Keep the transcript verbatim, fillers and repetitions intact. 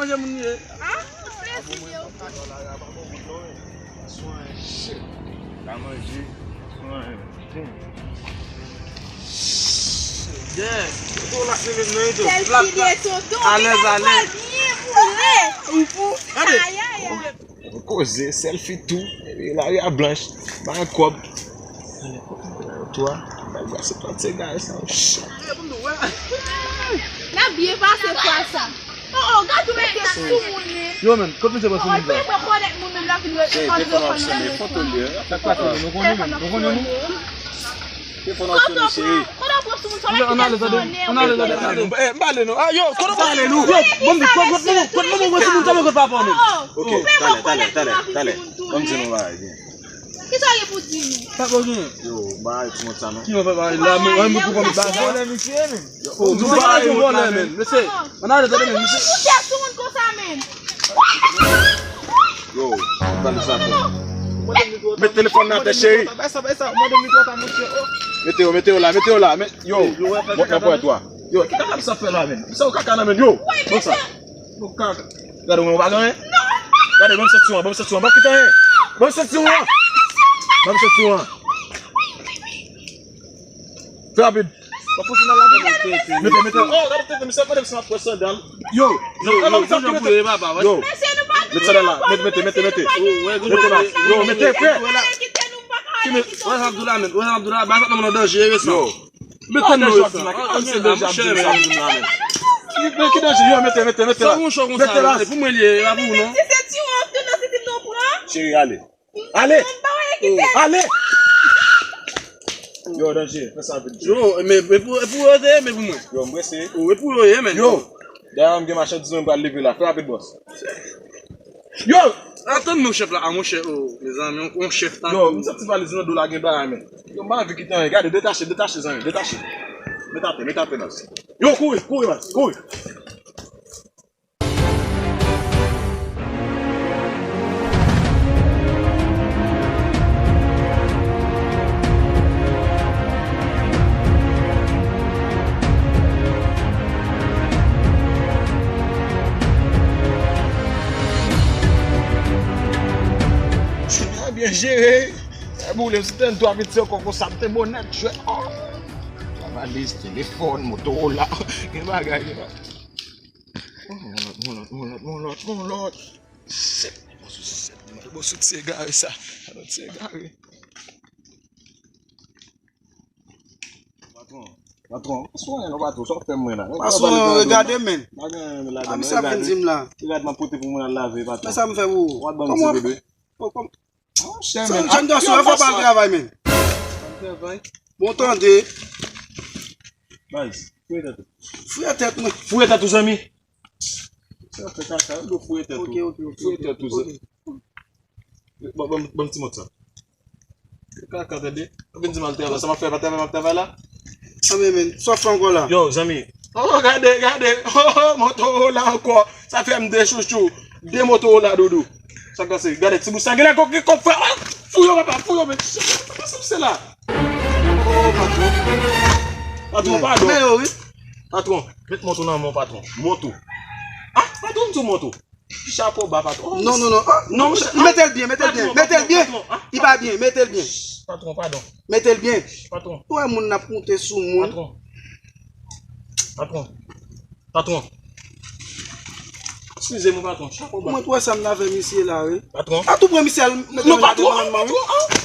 Manje moun ye. Ah, plezi yo. Shit. Ka manje. Yeah. Tou la se menm nan tou. Plat la. Alèz, alèz. Ou fou. Gade. Ayayay. Koze, selfie tou. Epi lari a blanch. Bay kòb. Twa. Bay gwa se plat se gare sa. Shit. N ap byen pase fwa sa. Oh, oh, gad ou mete sou moun li. Yo, men, kot misye pran sou moun sa? Cheri, telefòn w ap sonnen, foto l ye. Sa k pase, nou konnen, nou konnen nou. Telefòn w ap sonnen, cheri. Kote w pran sou moun sa? Ann ale, tande. Ann ale, tande, ann ale. Eh, m pale non. Ah, yo, kote w pran sou moun? Yo, bon, kot, kot, kot, kot, kot, kot, kot, sou moun sa, men kot papa w menm. Ok, talè, talè, talè, talè. Ban m di nou bagay byen. Kisa w gen pou di nou? Sa k gen? Yo, ba ti mòt sa non. Ki mòt sa? Ba la, men, mwen pou kòm sa. Vòlè misye menm. Yo, nou pa yon vòlè menm. Mesye, ann ale tande menm, mesye. Ou fè sou moun konsa menm. Yo, tande sa fè. Met telefòn nan atè, cheri. Bay sa, bay sa, mande m li twò ta, mesye. Oh. Mete yo, mete yo la, mete yo la. Met, yo, mwen pran twa. Yo, ki kaka sa fè la menm? Sa w kaka nan menm, yo. Bon sa. Bon kaka. Gade, mwen, ou pa gen anyen? Gade, ban m senti w an, ban m senti w an, ban m kite anyen. Ban m senti w an. Ban m senti w an. Fè rapid. Mete, mete. Oh, gade tete, misye, gade misye ap pran sandal. Yo, yo, yo, yo, yo, yo. Met sandal la, mete, mete, mete, mete. Mete la. Yo, mete, fè. Wè sa ap di la, men, wè sa ap di la, ba sa nan danje, rete la. Yo. Mete nan danje, ap di la, ki danje, ap di la, ap di la, men. Ki, ki danje, yo, mete, mete, mete la. Mete la. Pou mwen li ye, e pa pou ou non. Cheri, ale. Ale! Ale! Yo, danje, fè sa vit. Yo, men, e pou, e pou yo te ye, men pou mwen. Yo, m prese. Yo, e pou yo ye, men. Yo! Dayè, m gen machandiz mwen pral livre la. Fè rapid, bòs. Yo! Atann non, chèf la. A, monchè, o, mezanmi, on, on chèf ta. Yo, m santi valiz nan do la gen bagay, men. Yo, m pa anvi kite anyen. Gade, detache, detache, zanmi, detache. Met atè, met atè, baz. Yo, kouri, kouri, baz, kouri. Byen jere. Boule, m si te twa vit se ankò konsa, m te bon nèt jwè. Oh. Valiz, telefòn, Motorola. Gen bagay, gen bagay. Mon lòt, mon lòt, mon lòt, mon lòt, mon lòt. Shit. Bon, sou se gare sa. Alò, se gare. Patwon, patwon, patwon, non, patwon, sa w fè mwen la? Patwon, regade, men. Pa gen anyen ladan, men. A, misye ap vin di m la. Regade, m ap pote pou mwen al lave, patwon. Men sa m fè pou ou? W ap ban m ti bebe. Monchè, men. Jèn gason, fò pa al travay, men. Travay. Bon, tande. Baz, fouye tèt ou. Fouye tèt mwen. Fouye tèt ou, zanmi. Sa fè kaka, yo fouye tèt ou. Ok, ok, ok. Fouye tèt ou, zanmi. Ban, ban, ban m ti mòt sa. Kaka, tande. Ou vin di m al travay. Sa m ap fè, pa travay, m ap travay la. A, men, men, sa w fè ankò la? Yo, zanmi. Oh, gade, gade. Oh, oh, Motorola ankò. Sa fè m de chouchou. De Motorola, doudou. Sa k pase? Gade, ti bouch sa. Gade, kòk, kòk, frè. Oh, fou yo, papa, fou yo, men. Sa k pase, se la? Oh, patwon. Patwon, padon. Men yo, wi. Patwon, met mòt ou nan men w, patwon. Mòt ou. Ah, patwon, m di w mòt ou. Chapo ba, patwon. Non, non, non. Ah, non, monchè, mete l byen, mete l byen, patwon, mete l byen. Patwon, patwon, ah, li pa byen, mete l byen. Patwon, padon. Mete l byen. Patwon. Ou wè moun n ap moute sou moun. Patwon. Patwon. Patwon. Eskize mwen, patwon. Chapo ba. Mwen tou wè sa m avè misye la, wi. Patwon. A tou pran misye al mete nan jaden manman, wi. Non, patwon, patwon, ah.